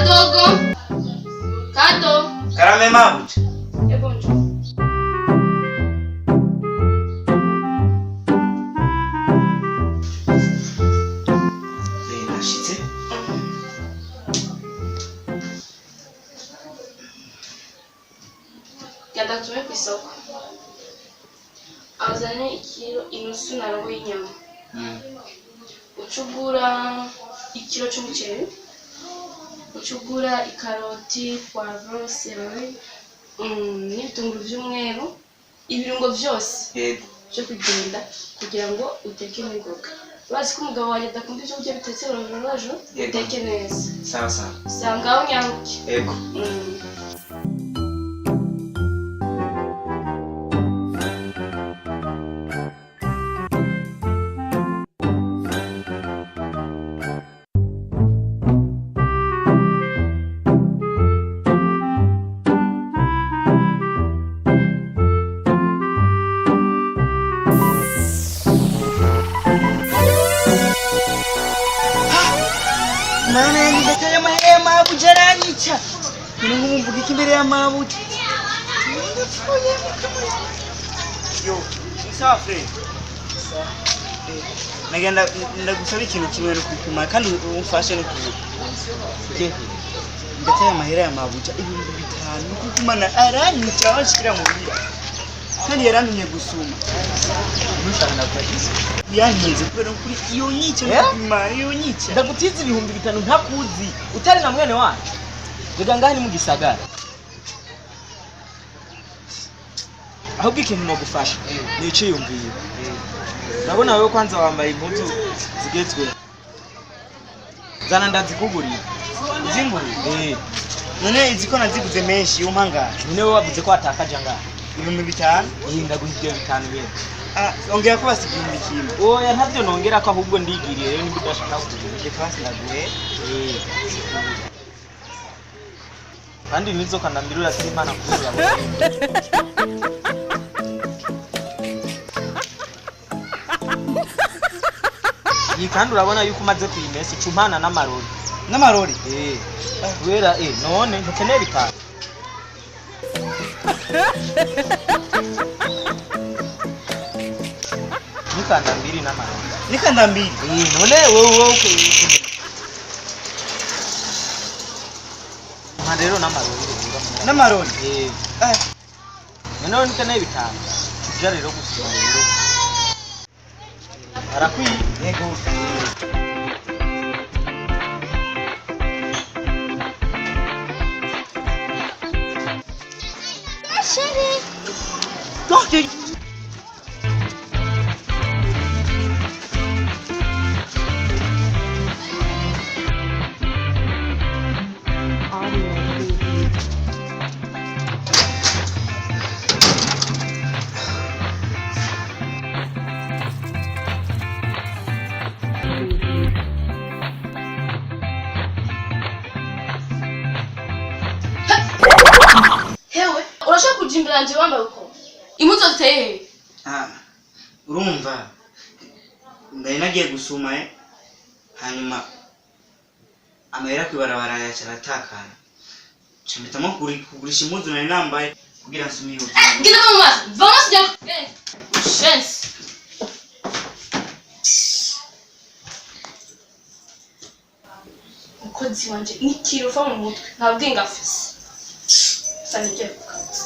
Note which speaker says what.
Speaker 1: Kadogo. Kado.
Speaker 2: Karame mabuja.
Speaker 1: Ego njoo.
Speaker 2: Nashitse.
Speaker 1: Genda tume ku isoko. Azane ikiro inusu na robo y'inyama. Uca ugura ikiro c'umuceri, uca ugura ikaroti, poivron, celery, n'ibitunguru vy'umweru, ibirungo vyose
Speaker 2: Yego.
Speaker 1: vyo kugenda kugira ngo uteke n'ingoga. Urazi ko umugabo wanjye adakunda ivyo kurya bitetse rojorojo,
Speaker 2: Yego.
Speaker 1: uteke neza.
Speaker 2: Sawa sawa.
Speaker 1: Sanga aho nyanguke.
Speaker 2: Yego.
Speaker 3: Mana yanjye ndataye amahera y'amabuja aranyica. None nk'ubu mvuga iki imbere y'amabuja? Ndapfuye mukamuri.
Speaker 2: Yo, ni sawa Fred. Nagenda ndagusaba ikintu kimwe no kwipima kandi umfashe no kuvuga. Ndataye amahera y'amabuja 5000 kuko Imana aranyica anshira mu bira. Kandi yarantumye gusuma.
Speaker 3: Ntushaka ndagufasha.
Speaker 2: Yankinze kubera kuri iyo nyica no
Speaker 3: Eh?
Speaker 2: kwipima iyo nyica.
Speaker 3: Ndagutiza 5000 ntakuzi utari na mwene wacu. Rega ngaha ni mu gisagara. Ahubwo ikintu nogufasha ni iciyumviro. Ndabona wewe kwanza wambaye impuzu zigezweho. Zana ndazikugurira.
Speaker 2: Zingurira.
Speaker 3: Eh,
Speaker 2: None izi ko naziguze menshi umpangara.
Speaker 3: none wewe wavuze ko watakaje angahe?
Speaker 2: 5000.
Speaker 3: Eh, ndaguha ibyo bitanu nyene.
Speaker 2: Ah, ongera ko basi 1000.
Speaker 3: Oya ntavyo nongera ko ahubwo ndigiriye rero nimba udashaka kugura.
Speaker 2: Reka basi ndaguhe.
Speaker 3: Eh. Kandi nizo kandambirura simana kuzura. Iyi kandi urabona yuko umaze kuyimesa uca umpana n'amarori.
Speaker 2: N'amarori.
Speaker 3: Eh. Kubera none ntukeneye bitanu. Nikandambiri n'amarori.
Speaker 2: Nikandambiri.
Speaker 3: Eh, none wewe wewe Mpa rero n'amarori rero.
Speaker 2: N'amarori.
Speaker 3: Eh.
Speaker 2: Eh.
Speaker 3: Noneho ntukeneye bitanu. Tuja rero gusuma rero. Arakwiye.
Speaker 2: Yego.
Speaker 1: Hewe, urashaka kuja imbere yanje wambaye uko? Impuzu ziteye hehe?
Speaker 2: Ah, urumva ndari nagiye gusuma hanyuma amahera kwibarabara yaca aratakara nca mpitamo kugurisha impuzu nari nambaye kugira nsume iyo vyuma.
Speaker 1: Genda mu maso. Vamos sijya. Chance. Umukozi wanje ni kirufa mu mutwe. Nta bwenge afise. Gusa nigere ku kazi.